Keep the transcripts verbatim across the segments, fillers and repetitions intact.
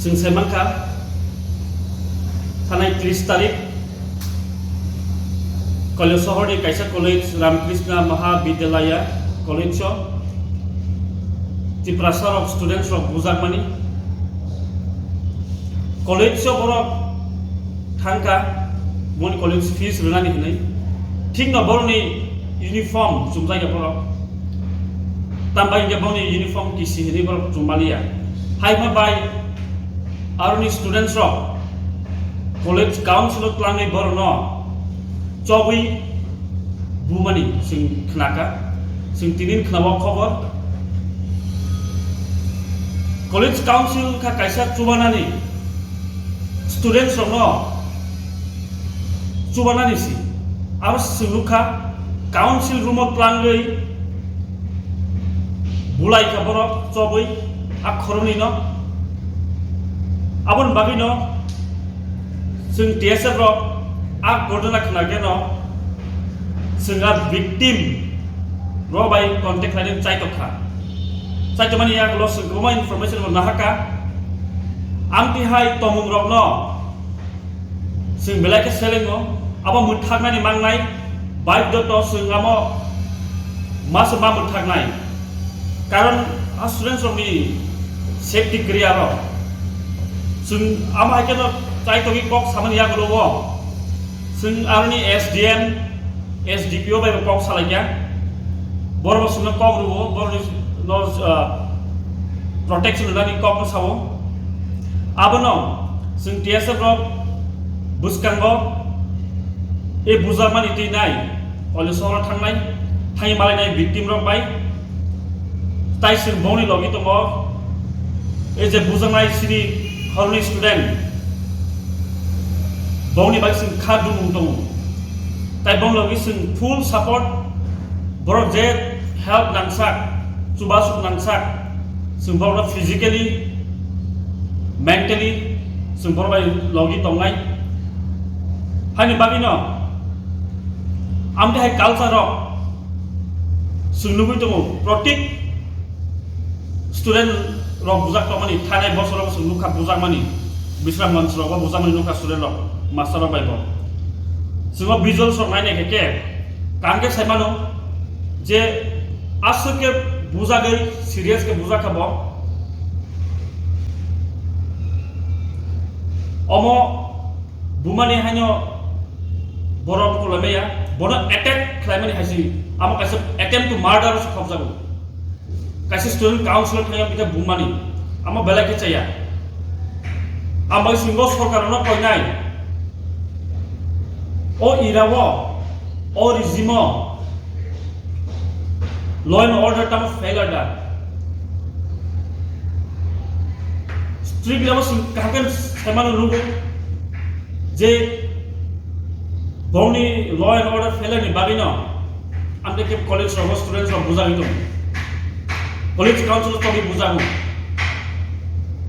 Chwng sai mankha, thanai tris tarik Kailashahar ni kaisa college, Ramakrishna Mahavidyalaya College o Tiprasa rok, students rok bujakmani. College o borok thangkha, boni college fees rwnani hwnwi. Thikno borokni uniform chumjakya borok. Tambai hwnkhe boni uniform kisi hwnwi borok chumaliya. Haima bai aroni students rok college council o twlangwi borokno chobwi bumani chwng khnakha, chwng tinin khna o khobor. College council kha kaisa chubanani, students rokno chubanani si. Aro chwng nukha council room o twlangwi bulai kha borok chobwi a khoroknwi no. Aboni bagwi no chwng T S F rok a ghotona khna khe no chwng a victim rok bai contact khlainani chaitok kha. Chaitokmani yagulo chwng kwbangma information bo nahakha. Amtwi hai tongmung rokno chwng belai khe selengo, abo mwthaknani mangnai, baidhyoto chwng amo masa ma mwthaknai. Karon a students rokni safety kwrwi aro. Chwng amo hai kheno chaitokgwi kok samani yagulo o. Chwng aroni S D M, S D P O bai bo kok salaikha. Borok bo chwngno kok rwo, borokni no, ah, protection rwnani kokno sao. Abono chwng T S F rok bwskango e bujakmani twi nai, Kailashahar thangnai, thangwi malainai victim rok bai. Tai chwng bongni logi tongo, e je bujaknai chini horni student, bongni bai chwng kha dumung tongo. Tai bong logi chwng full support, borok je help nangsak, chubasuk nangsak, chwng borokno physically, mentally chwng borok bai logi tongnai. Haini bagwino amtwi hai culture rok chwng nugwi tongo, protik student rok bujak tongmani, thanai bosoro chwng nukha bujakmani, Bishramganj rok bo bujakmani nukha student rok, master rok bai bo. Chwng o visuals rok nainai khe khe, kaham khe sai mano je aswk khe bujagwi, serious khe bujak kha bo. Omo bumani haino borok kulaimaya, bono attack khlaimani haisi, amo kaisa attempt to murder se khokjago. Kaisa student council thangya bikha bumani, amo belai khe chaya. Amo singo sorkar no koinai, o ira o, o regime o, law and order tamo failure da. Tripura o sing kaham khe saimano nugo je bongni law and order failure ni bagwi no amtwi khe college rok students rok bujagwi tongo, college council tongwi bujago.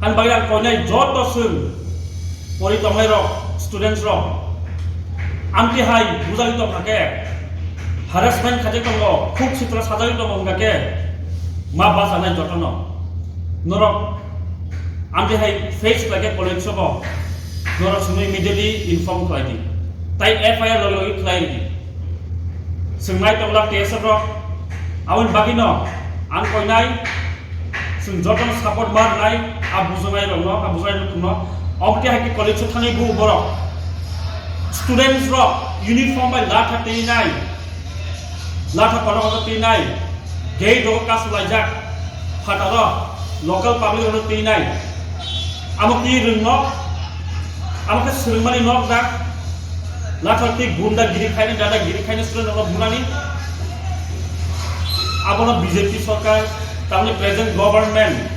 Ani bagwi ang koinai joto chwng pori tongnai rok, students rok, amtwi hai bujagwi tongkha khe, harassment khaijak tongo, khuk sitra sajagwi tongo wngkha khe, ma bachanai jotono. Norok amtwi hai face khlai khe college o bo, norok chwngno immediately inform khlai di, tai F I R logi logi khlai di. Chwng nai tongla T S F rok, aboni bagwi no ang koinai, chwng jotono support ma rwnai, a bujaknai rokno, a bujaknai rokno, omo tei hai khe college o thangwi bu borok, students rok uniform bai latha twi nai, latha kotor kotor twi nai, gate rogo kasu laijak, phataro local public rokno twi nai, amo twi rwng nok, amo khe swrwngmani nok da. Lathar twi gundagiri khaina, dadagiri khaina student rokno bunani. Abono B J P sorkar, tamni present government,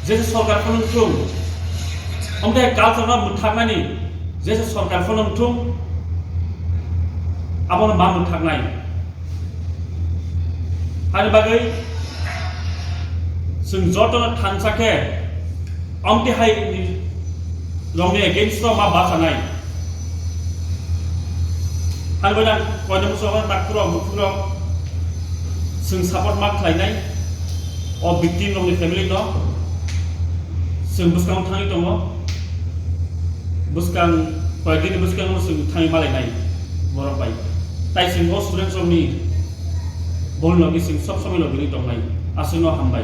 jesa sorkar phano wngthung, omtei culture no mwthaknani jesa sorkar phano wngthung, abono ma mwthaknai. Ani bagwi chwng jotono thansa khe, omtwi hai rokni against o ma bachanai. Hani bai nang koinwi muchungo takhurok bukhukrok chwng support ma khlainai o victim rokni family no. Chwng bwskango thangwi tongo, bwskang koyekdini bwskango chwng thangwi malainai borok bai. Tai chwng o student rokni bol logi chwng sob somoi logini tongnai. Aswkno hambai.